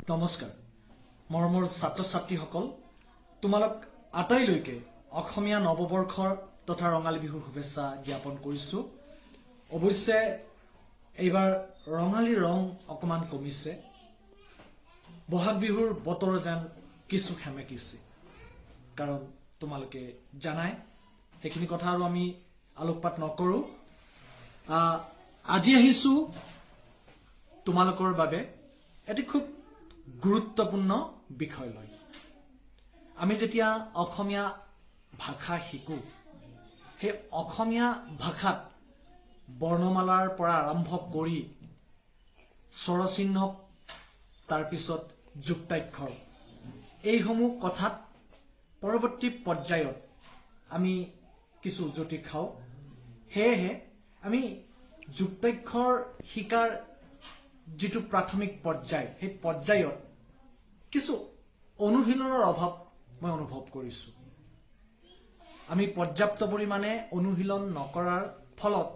নমস্কাৰ মৰমৰ ছাত্ৰ ছাত্ৰীসকল, তোমালোক আটাইলৈকে অসমীয়া নৱবৰ্ষৰ তথা ৰঙালী বিহুৰ শুভেচ্ছা জ্ঞাপন কৰিছোঁ। অৱশ্যে এইবাৰ ৰঙালী ৰং অকণমান কমিছে, বহাগ বিহুৰ বতৰ যেন কিছু সেমেকিছে। কাৰণ তোমালোকে জানাই, সেইখিনি কথা আৰু আমি আলোকপাত নকৰোঁ। আজি আহিছোঁ তোমালোকৰ বাবে এটি খুব গুৰুত্বপূৰ্ণ বিষয় লৈ। আমি যেতিয়া অসমীয়া ভাষা শিকোঁ, সেই অসমীয়া ভাষাত বৰ্ণমালাৰ পৰা আৰম্ভ কৰি স্বৰচিহ্ন, তাৰপিছত যুক্তাক্ষৰ, এইসমূহ কথাত পৰৱৰ্তী পৰ্যায়ত আমি কিছু উজুতি খাওঁ। সেয়েহে আমি যুক্তাক্ষৰ শিকাৰ যিটো প্ৰাথমিক পৰ্যায়, সেই পৰ্যায়ত কিছু অনুশীলনৰ অভাৱ মই অনুভৱ কৰিছোঁ। আমি পৰ্যাপ্ত পৰিমাণে অনুশীলন নকৰাৰ ফলত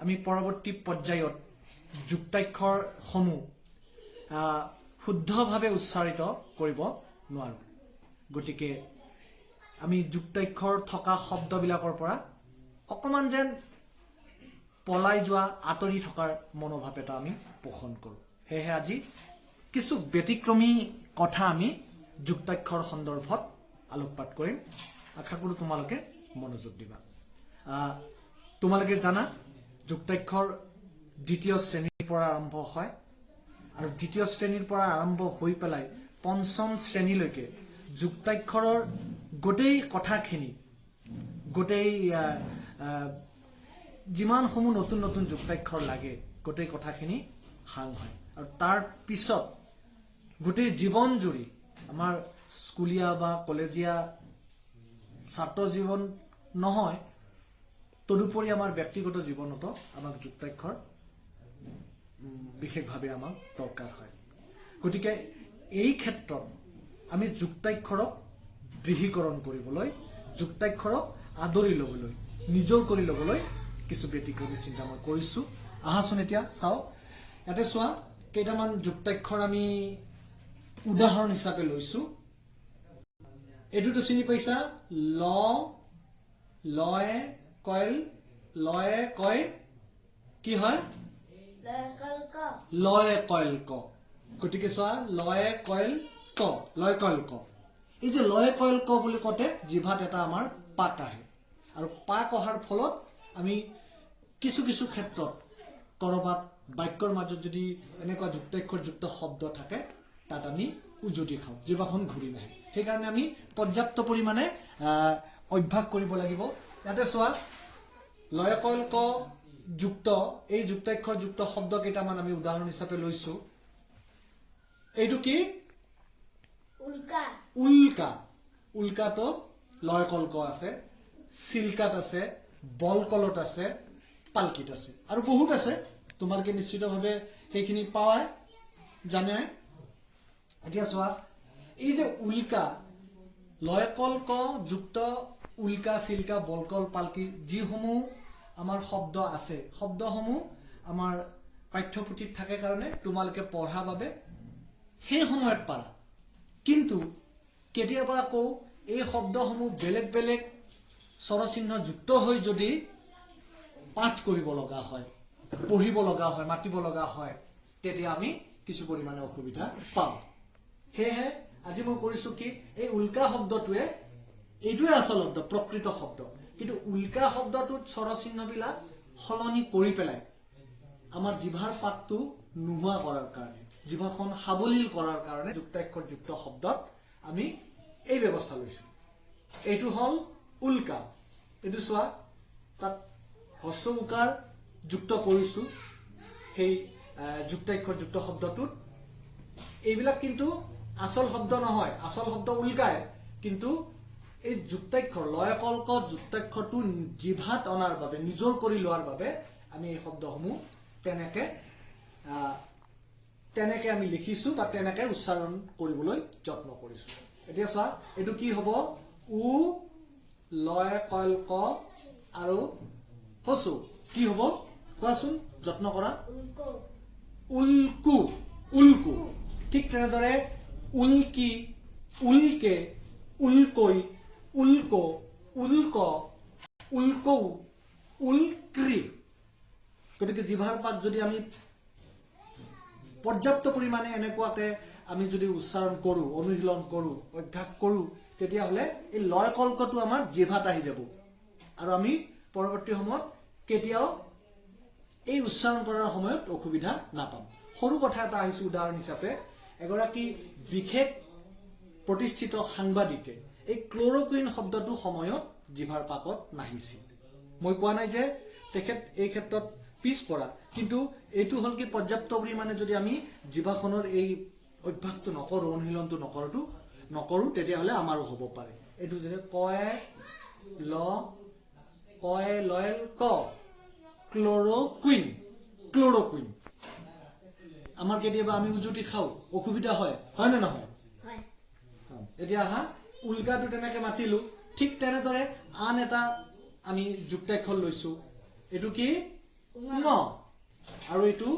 আমি পৰৱৰ্তী পৰ্যায়ত যুক্তাক্ষৰসমূহ শুদ্ধভাৱে উচ্চাৰিত কৰিব নোৱাৰোঁ। গতিকে আমি যুক্তাক্ষৰ থকা শব্দবিলাকৰ পৰা অকণমান যেন পলাই যোৱা, আঁতৰি থকাৰ মনোভাৱ এটা আমি পোষণ কৰোঁ। সেয়েহে আজি কিছু ব্যতিক্ৰমী কথা আমি যুক্তাক্ষৰ সন্দৰ্ভত আলোকপাত কৰিম। আশা কৰোঁ তোমালোকে মনোযোগ দিবা। তোমালোকে জানা, যুক্তাক্ষৰ দ্বিতীয় শ্ৰেণীৰ পৰা আৰম্ভ হয় আৰু দ্বিতীয় শ্ৰেণীৰ পৰা আৰম্ভ হৈ পেলাই পঞ্চম শ্ৰেণীলৈকে যুক্তাক্ষৰৰ গোটেই কথাখিনি, গোটেই আহ, আহ, যিমানসমূহ নতুন নতুন যুক্তাক্ষৰ লাগে, গোটেই কথাখিনি সাং হয়। আৰু তাৰ পিছত গোটেই জীৱন জুৰি আমাৰ স্কুলীয়া বা কলেজীয়া ছাত্ৰ জীৱন নহয়, তদুপৰি আমাৰ ব্যক্তিগত জীৱনতো আমাক যুক্তাক্ষৰ বিশেষভাৱে আমাক দৰকাৰ হয়। গতিকে এই ক্ষেত্ৰত আমি যুক্তাক্ষৰক দৃঢ়ীকৰণ কৰিবলৈ, যুক্তাক্ষৰক আদৰি ল'বলৈ, নিজৰ কৰি ল'বলৈ কিছু ব্যতিক্ৰমী চিন্তা মই কৰিছোঁ। আহাচোন এতিয়া চাওঁ। ইয়াতে চোৱা, কেইটামান যুক্তাক্ষৰ আমি উদাহৰণ হিচাপে লৈছো। এইটোতো চিনি পাইছা, ল, লয়ে কয়ল, লয়ে কয় কি হয়? লয়কল্ক। লয়ে কয়ল ক। গতিকে চোৱা, লয়ে কয়ল ক, লয় কয়ল ক। এই যে লয়ে কয়ল ক বুলি কওঁতে জিভাত এটা আমাৰ পাক আহে আৰু পাক অহাৰ ফলত আমি কিছু কিছু ক্ষেত্ৰত কৰবাত বাক্যৰ মাজত যদি এনেকুৱা যুক্তাক্ষৰযুক্ত শব্দ থাকে, তাত আমি উজুতি খাওঁ, জিভাখন ঘূৰি নাহে। সেইকাৰণে আমি পৰ্যাপ্ত পৰিমাণে অভ্যাস কৰিব লাগিব। ইয়াতে চোৱা, লয় কয়ল ক যুক্ত এই যুক্তাক্ষৰযুক্ত শব্দ কেইটামান আমি উদাহৰণ হিচাপে লৈছো। এইটো কি? উল্কা। উল্কা। উল্কাটো লয় কল ক আছে, চিল্কাত আছে, বলকলত আছে, পালকিত আছে আৰু বহুত আছে। তোমালোকে নিশ্চিতভাৱে সেইখিনি পাৱাই জানে। এতিয়া চোৱা, এই যে উল্কা, লয় কল ক যুক্ত উল্কা, চিল্কা, বলকল, পালকি যিসমূহ আমাৰ শব্দ আছে, শব্দসমূহ আমাৰ পাঠ্যপুথিত থাকে কাৰণে তোমালোকে পঢ়া বাবে সেই সময়ত পাৰা। কিন্তু কেতিয়াবা আকৌ এই শব্দসমূহ বেলেগ বেলেগ স্বৰচিহ্ন যুক্ত হৈ যদি পাঠ কৰিব লগা হয়, পঢ়িব লগা হয়, মাতিব লগা হয়, তেতিয়া আমি কিছু পৰিমাণে অসুবিধা পাওঁ। সেয়েহে আজি মই কৰিছো কি, এই উল্কা শব্দটোৱে, এইটোৱে আচল শব্দ, প্ৰকৃত শব্দ, কিন্তু উল্কা শব্দটোত স্বৰচিহ্নবিলাক সলনি কৰি পেলাই আমাৰ জিভাৰ পাকটো নোহোৱা কৰাৰ কাৰণে, জিভাখন সাৱলীল কৰাৰ কাৰণে যুক্তাক্ষৰযুক্ত শব্দত আমি এই ব্যৱস্থা লৈছো। এইটো হ'ল উল্কা। এইটো চোৱা, তাত হ্ৰস্ব উকাৰ যুক্ত কৰিছো সেই যুক্তাক্ষৰযুক্ত শব্দটোত। এইবিলাক কিন্তু আচল শব্দ নহয়, আচল শব্দ উল্কাই, কিন্তু এই যুক্তাক্ষৰ লয় কল্ক যুক্তাক্ষৰটো জিভাত অনাৰ বাবে, নিজৰ কৰি লোৱাৰ বাবে আমি এই শব্দসমূহ তেনেকে আমি লিখিছো বা তেনেকে উচ্চাৰণ কৰিবলৈ যত্ন কৰিছো। এতিয়া চোৱা, এইটো কি হব? উ লয় কল ক আৰু হচু কি হব কোৱাচোন, যত্ন কৰা। উল্কো। উল্কু, উল্কু। ঠিক তেনেদৰে উল্কি, উল্কে, উল্কৈ, উল্ক, উল্ক, উল্কৌ, উল্ক্ৰি। গতিকে জিভাৰ পাক যদি আমি পৰ্যাপ্ত পৰিমাণে এনেকুৱাকে আমি যদি উচ্চাৰণ কৰোঁ, অনুশীলন কৰোঁ, অভ্যাস কৰোঁ, তেতিয়াহ'লে এই লয় কল্কটো আমাৰ জিভাত আহি যাব আৰু আমি পৰৱৰ্তী সময়ত কেতিয়াও এই উচ্চাৰণ কৰাৰ সময়ত অসুবিধা নাপাম। সৰু কথা এটা আহিছো উদাহৰণ হিচাপে, এগৰাকী বিশেষ প্ৰতিষ্ঠিত সাংবাদিকে এই ক্ল'ৰকুইন শব্দটো সময়ত জিভাৰ পাকত নাহিছিল। মই কোৱা নাই যে তেখেত এই ক্ষেত্ৰত পিছপৰা, কিন্তু এইটো হ'ল কি পৰ্যাপ্ত পৰিমাণে যদি আমি জিভাখনৰ এই অভ্যাসটো নকৰোঁ, অনুশীলনটো নকৰোঁ, তেতিয়াহ'লে আমাৰো হ'ব পাৰে। এইটো যেনে কয় ল, কয় লয় ক, ক্ল'ৰকুইন, ক্ল'ৰকুইন। আমাৰ কেতিয়াবা আমি উজুতি খাওঁ, অসুবিধা হয়, হয় নে নহয়? হয়। এতিয়া আহা, উল্কাটো তেনেকে মাতিলো। ঠিক তেনেদৰে আন এটা আমি যুক্তাক্ষৰ লৈছো, এইটো কি? ঙ। আৰু এইটো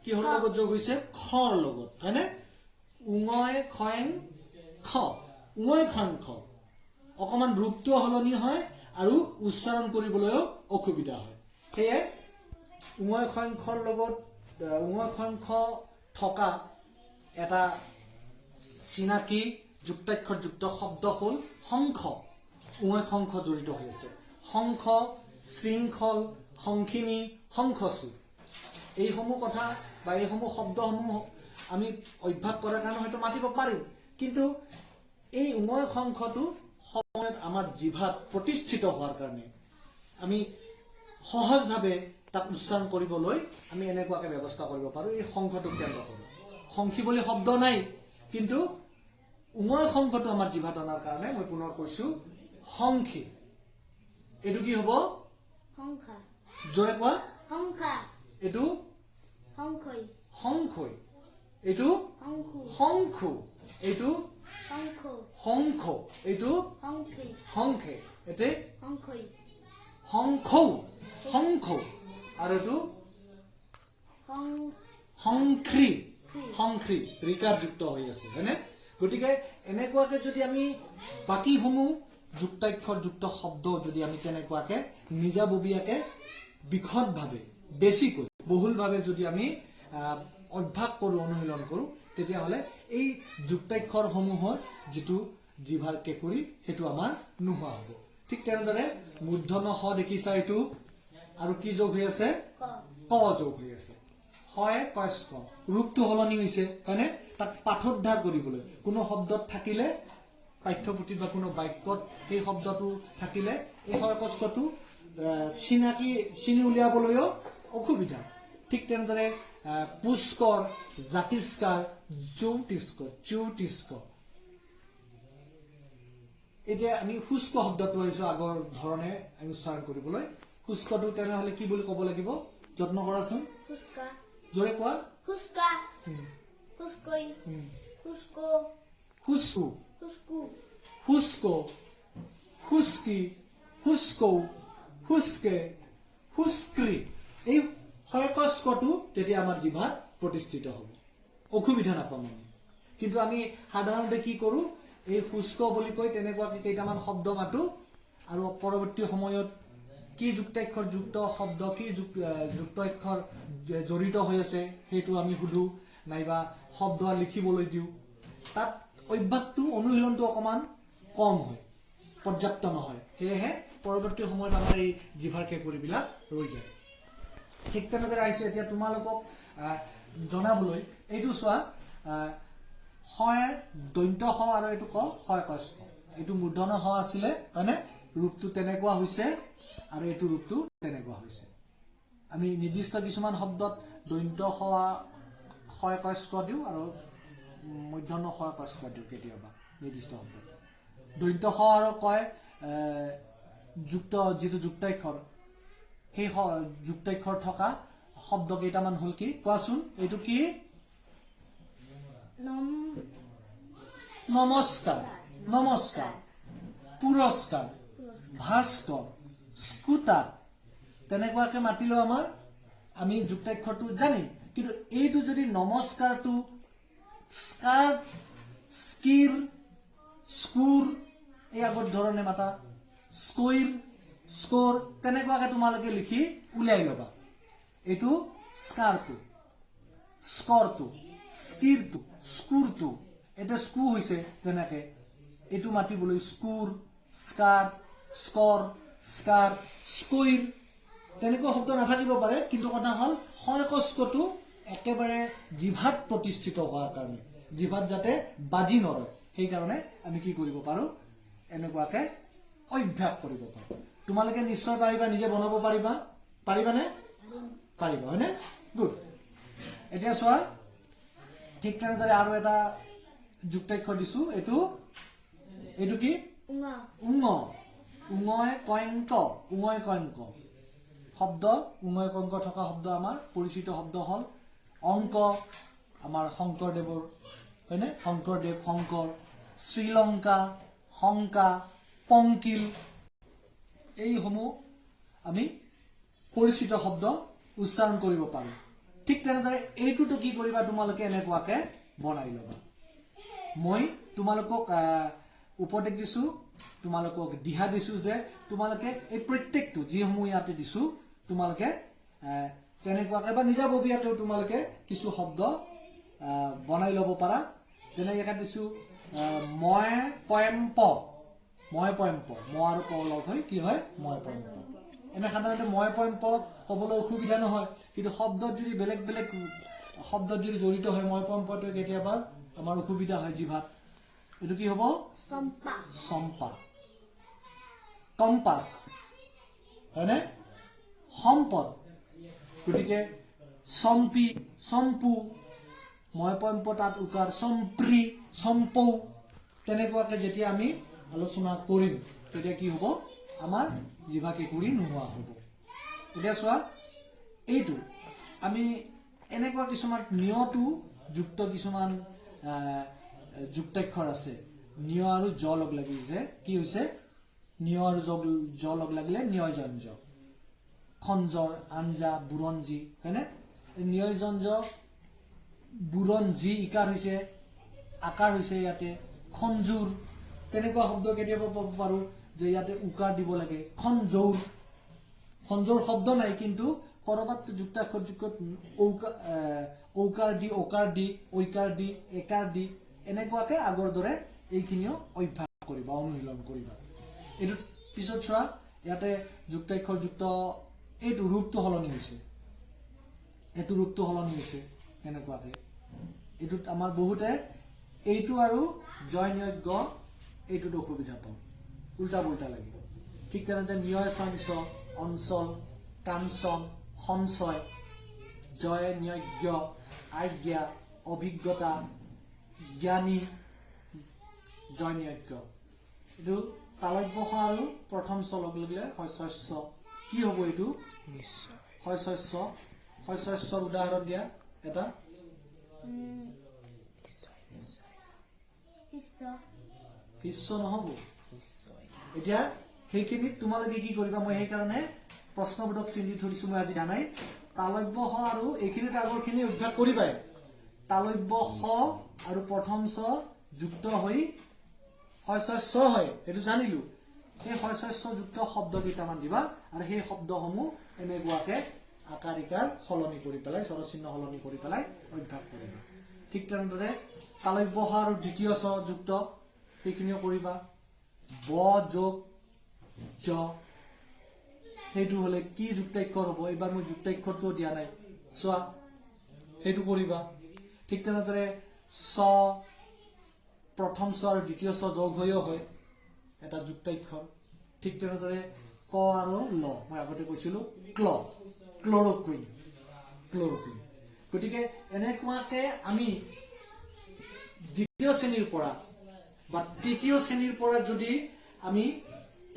কিহৰ লগত যোগ হৈছে? খৰ লগত, হয়নে? উঙয় খয়ং খ, উঙয় খয়ং খ। অকমান ৰূপটো সলনি হয় আৰু উচ্চাৰণ কৰিবলৈও অসুবিধা হয়। সেয়ে উঙয় খয়ং খৰ লগত উঙয় খয়ং খ থকা এটা চিনাকি যুক্তাক্ষৰযুক্ত শব্দ হ'ল শংখ। উঙয় শংখ জড়িত হৈ আছে। শংখ, শৃংখল, শংখিনী, শংখচূড়, এইসমূহ কথা বা এইসমূহ শব্দসমূহ আমি অভ্যাস কৰাৰ কাৰণে হয়তো মাতিব পাৰিম, কিন্তু এই উঙয় শংখটো সময়ত আমাৰ জিভাত প্ৰতিষ্ঠিত হোৱাৰ কাৰণে আমি সহজভাৱে তাক উচ্চাৰণ কৰিবলৈ আমি এনেকুৱাকে ব্যৱস্থা কৰিব পাৰো। এই শংখটোক কেন্দ্ৰ কৰি শংখী বুলি শব্দ নাই, কিন্তু উঙয় শংখটো আমাৰ জিভাত অনাৰ কাৰণে মই পুনৰ কৈছো শংখী। এইটো কি হ'ব? সংখ্যা। জোৰে কোৱা। সংখ্যা। এইটো সংখৈ। শংখৈ। এইটো শংখু। শংখু। এইটো শংখ। শংখ। এইটো শংখে। শংখে। এইটো শংখৈ। শংখৌ, শংখ। আৰু এইটো শং শংখ্ৰী, শংখ্ৰী, ৰিকাৰ যুক্ত হৈ আছে, হয়নে? গতিকে এনেকুৱাকে যদি আমি বাকীসমূহ যুক্তাক্ষৰযুক্ত শব্দ যদি আমি তেনেকুৱাকে নিজাববীয়াকে বিশদভাৱে বেছিকৈ বহুলভাৱে যদি আমি অভ্যাস কৰোঁ, অনুশীলন কৰোঁ, তেতিয়াহ'লে এই যুক্তাক্ষৰসমূহৰ যিটো জিভাৰ কেঁকুৰি সেইটো আমাৰ নোহোৱা হ'ব। ঠিক তেনেদৰে মূৰ্ধন্য স দেখিছা, এইটো আৰু কি যোগ হৈ আছে? ক। ক যোগ হৈ আছে। হয় কচ ক, ৰূপটো সলনি হৈছে, হয়নে? তাক পাঠোদ্ধাৰ কৰিবলৈ কোনো শব্দত থাকিলে পাঠ্যপুথিত বা কোনো বাক্যত সেই শব্দটো থাকিলে এই হয় কচ কটো চিনাকি চিনি উলিয়াবলৈও অসুবিধা। ঠিক তেনেদৰে পুষ্কৰ, জাতিষ্কাৰ, জ্যোতিষ্ক, জ্যোতিষ্ক। এতিয়া আমি শুষ্ক শব্দটো আহিছো আগৰ ধৰণে আমি উচ্চাৰণ কৰিবলৈ। শুষ্কটো তেনেহ'লে কি বুলি ক'ব লাগিব? যত্ন কৰাচোন, শুষ্কা। জোৰে কোৱা। শুষ্কা। শুষ্কৈ। শুষ্ক। শুষ্কু। শুষ্কু। শুষ্ক, শুষ্কি, শুষ্কৌ, শুষ্কে, শুষ্ক্ৰি। এই শয়কস্কটো তেতিয়া আমাৰ জিভাত প্ৰতিষ্ঠিত হ'ব, অসুবিধা নাপাম আমি। কিন্তু আমি সাধাৰণতে কি কৰো, এই শুষ্ক বুলি কৈ তেনেকুৱাকে কেইটামান শব্দ মাতো আৰু পৰৱৰ্তী সময়ত কি যুক্তাক্ষৰ যুক্ত শব্দ, কি যুক্তাক্ষৰ জড়িত হৈ আছে সেইটো আমি সুধো, নাইবা শব্দ লিখিবলৈ দিওঁ। তাত অভ্যাসটো, অনুশীলনটো অকমান কম হয়, পৰ্যাপ্ত নহয়। সেয়েহে পৰৱৰ্তী সময়ত আমাৰ এই জিভাৰ কেঁকুৰিবিলাক ৰৈ যায়। ঠিক তেনেদৰে আহিছো এতিয়া তোমালোকক জনাবলৈ। এইটো চোৱা, হয় দন্ত্য স আৰু এইটো ক হয় কচ ক। এইটো মূৰ্ধন্য স আছিলে, হয়নে? ৰূপটো তেনেকুৱা হৈছে আৰু এইটো ৰূপটো তেনেকুৱা হৈছে। আমি নিৰ্দিষ্ট কিছুমান শব্দত দন্ত্য স হয় কচ ক দিওঁ আৰু মূৰ্ধন্য স কচ ক দিওঁ কেতিয়াবা নিৰ্দিষ্ট শব্দত। দন্ত্য স আৰু কয় যুক্ত যিটো যুক্তাক্ষৰ, সেই যুক্তাক্ষৰ থকা শব্দ কেইটামান হ'ল কি কোৱাচোন? এইটো কি? নমস্কাৰ, নমস্কাৰ, পুৰস্কাৰ, ভাস্কৰ, স্কুটাৰ। তেনেকুৱাকে মাতিলেও আমি যুক্তাক্ষৰটো জানিম। কিন্তু এইটো যদি নমস্কাৰটো স্কাৰ্ট, স্কিৰ, স্কুৰ, এই আগৰ ধৰণে মাতা, স্কৈৰ, স্ক'ৰ, তেনেকুৱাকে তোমালোকে লিখি উলিয়াই ল'বা। এইটো স্কাৰটো, স্কৰটো, স্কিৰটো, স্কুৰটো, এতিয়া স্কু হৈছে যেনেকে, এইটো মাতিবলৈ স্কুৰ, স্কাৰ, স্কৰ, স্কাৰ, স্কৈৰ, তেনেকুৱা শব্দ নাথাকিব পাৰে, কিন্তু কথা হ'ল শয়কস্কটো একেবাৰে জিভাত প্ৰতিষ্ঠিত হোৱাৰ কাৰণে, জিভাত যাতে বাজি নৰয়, সেইকাৰণে আমি কি কৰিব পাৰো, এনেকুৱাকে অভ্যাস কৰিব পাৰো। তোমালোকে নিশ্চয় পাৰিবা, নিজে বনাব পাৰিবা, পাৰিবানে? পাৰিবা, হয়নে? গুড। এতিয়া চোৱা, ঠিক তেনেদৰে আৰু এটা যুক্তাক্ষৰ দিছো, এইটো এইটো কি? উঙ। উঙয় কয়ংক, উঙয় কয়ংক শব্দ, উঙয় কয়ংক থকা শব্দ আমাৰ পৰিচিত শব্দ হ'ল অংক, আমাৰ শংকৰদেৱৰ, হয়নে? শংকৰদেৱ, শংকৰ, শ্ৰীলংকা, শংকা, পংকিল, এইসমূহ আমি পৰিচিত শব্দ উচ্চাৰণ কৰিব পাৰো। ঠিক তেনেদৰে এইটোতো কি কৰিবা তোমালোকে, এনেকুৱাকে বনাই ল'বা। মই তোমালোকক উপদেশ দিছো, তোমালোকক দিহা দিছো যে তোমালোকে এই প্ৰত্যেকটো যিসমূহ ইয়াতে দিছো, তোমালোকে তেনেকুৱাকে বা নিজাববীয়াকেও তোমালোকে কিছু শব্দ বনাই ল'ব পাৰা। যেনে ইয়াতে দিছো মই পয়েম প, মই পয়েম প, ম আৰু প লগ হৈ কি হয়, মই পয়েম প। এনে সাধাৰণতে মই পয়েম প ক'বলৈ অসুবিধা নহয়, কিন্তু শব্দত যদি বেলেগ বেলেগ শব্দত যদি জড়িত হয় মই পয়েম পটোৱে কেতিয়াবা আমাৰ অসুবিধা হয় জিভাত। এইটো কি হ'ব? চম্পা। চম্পা, কম্পাছ, হয়নে? সম্পদ। গতিকে চম্পি, চম্পু, মই পম্প তাত উকাৰ, চম্প্ৰি, চম্পৌ, তেনেকুৱাকে যেতিয়া আমি আলোচনা কৰিম তেতিয়া কি হ'ব, আমাৰ জিভা কেঁকুৰি নোহোৱা হ'ব। এতিয়া চোৱা, এইটো আমি এনেকুৱা কিছুমান নিয়টো যুক্ত কিছুমান যুক্তাক্ষৰ আছে, নিয় আৰু জ লগ লাগি যে কি হৈছে, নিয় আৰু জ লগ লাগিলে নিয়জঞ্জ, খঞ্জৰ, আঞ্জা, বুৰঞ্জী, হয়নে? নিয়জঞ্জ, বুৰঞ্জী ইকাৰ হৈছে, আকাৰ হৈছে ইয়াতে, খঞ্জুৰ, তেনেকুৱা শব্দ কেতিয়াবা পাব পাৰো যে ইয়াতে উকাৰ দিব লাগে, খঞ্জৌৰ, খঞ্জৌৰ শব্দ নাই, কিন্তু কৰবাত যুক্তাক্ষৰ যুক্ত ঔকাৰ দি, অকাৰ দি, ঐকাৰ দি, একাৰ দি, এনেকুৱাকে আগৰ দৰে এইখিনিও অভ্যাস কৰিবা, অনুশীলন কৰিবা। এইটো পিছত চোৱা, ইয়াতে যুক্তাক্ষৰ যুক্ত এইটো ৰূপটো সলনি হৈছে, এইটো ৰূপটো সলনি হৈছে এনেকুৱাকে। এইটোত আমাৰ বহুতে এইটো আৰু জয়নয়জ্ঞ এইটোত অসুবিধা পাওঁ, উল্টা পুল্টা লাগে। ঠিক তেনেদৰে নিয়য় সঞ্চ, অঞ্চল, কাঞ্চন, সঞ্চয়, জয় নিয়জ্ঞ, আজ্ঞা, অভিজ্ঞতা, জ্ঞানী, জয় নিয়জ্ঞ। এইটো তালব্য স আৰু প্ৰথম চ লগ লাগিলে শস্য, কি হ'ব এইটো? শস্য। শস্যৰ উদাহৰণ দিয়া এটা। শিষ্য নহ'ব। এতিয়া সেইখিনিত তোমালোকে কি কৰিবা, মই সেইকাৰণে প্ৰশ্নবোধক চিন দি থৈ দিছো, মই আজি জানাই। তালব্য স আৰু এইখিনিত আগৰখিনি অভ্যাস কৰিবাই। তালব্য স আৰু প্ৰথম চ যুক্ত হৈ শস্য হয়, সেইটো জানিলো। সেই শস্য যুক্ত শব্দ কেইটামান দিবা আৰু সেই শব্দসমূহ এনেকুৱাকে আকাৰ ইকাৰ সলনি কৰি পেলাই, স্বৰচিহ্ন সলনি কৰি পেলাই অভ্যাস কৰিবা। ঠিক তেনেদৰে তালব্য স আৰু দ্বিতীয় চ যুক্ত সেইখিনিও কৰিবা। ব যোগ জ, সেইটো হলে কি যুক্তাক্ষৰ হ'ব, এইবাৰ মই যুক্তাক্ষৰটোও দিয়া নাই, চোৱা সেইটো কৰিবা। ঠিক তেনেদৰে চ, প্ৰথম চ আৰু দ্বিতীয় চ যোগ হৈও হয় এটা যুক্তাক্ষৰ। ঠিক তেনেদৰে ক আৰু ল, মই আগতে কৈছিলো ক্ল, ক্লৰকুইন, ক্লৰকুইন। গতিকে এনেকুৱাকে আমি দ্বিতীয় শ্ৰেণীৰ পৰা বা তৃতীয় শ্ৰেণীৰ পৰা যদি আমি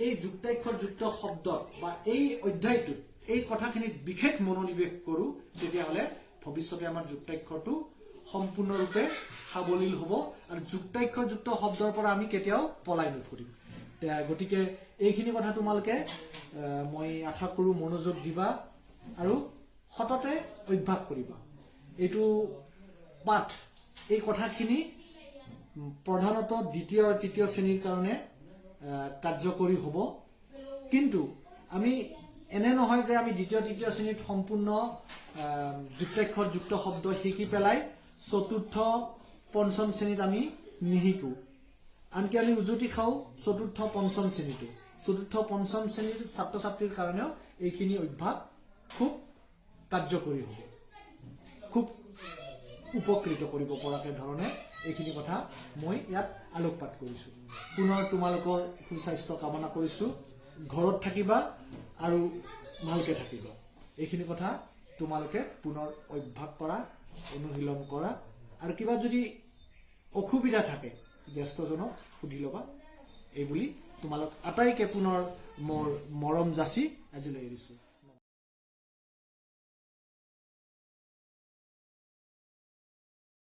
এই যুক্তাক্ষৰ যুক্ত শব্দ বা এই অধ্যায়টোত এই কথাখিনিত বিশেষ মনোনিৱেশ কৰো, তেতিয়াহ'লে ভৱিষ্যতে আমাৰ যুক্তাক্ষৰটো সম্পূৰ্ণৰূপে সাৱলীল হ'ব আৰু যুক্তাক্ষৰ যুক্ত শব্দৰ পৰা আমি কেতিয়াও পলাই নুফুৰিম। গতিকে এইখিনি কথা তোমালোকে মই আশা কৰোঁ মনোযোগ দিবা আৰু সততে অভ্যাস কৰিবা। এইটো পাঠ এই কথাখিনি প্ৰধানতঃ দ্বিতীয় আৰু তৃতীয় শ্ৰেণীৰ কাৰণে কাৰ্যকৰী হ'ব। কিন্তু আমি এনে নহয় যে আমি দ্বিতীয় তৃতীয় শ্ৰেণীত সম্পূৰ্ণ যুক্তাক্ষৰ যুক্ত শব্দ শিকি পেলাই চতুৰ্থ পঞ্চম শ্ৰেণীত আমি নিশিকো। আনকি আমি উজুতি খাওঁ চতুৰ্থ পঞ্চম শ্ৰেণীটো। চতুৰ্থ পঞ্চম শ্ৰেণীৰ ছাত্ৰ ছাত্ৰীৰ কাৰণেও এইখিনি অভ্যাস খুব কাৰ্যকৰী হ'ব, খুব উপকৃত কৰিব পৰাকে ধৰণে এইখিনি কথা মই ইয়াত আলোকপাত কৰিছো। পুনৰ তোমালোকৰ সুস্বাস্থ্য কামনা কৰিছো। ঘৰত থাকিবা আৰু ভালকে থাকিবা। এইখিনি কথা তোমালোকে পুনৰ অভ্যাস কৰা, অনুশীলন কৰা আৰু কিবা যদি অসুবিধা থাকে জ্যেষ্ঠজনক সুধি ল'বা। এই বুলি তোমালোক আটাইকে পুনৰ মোৰ মৰম যাচি আজিলৈ এৰিছো।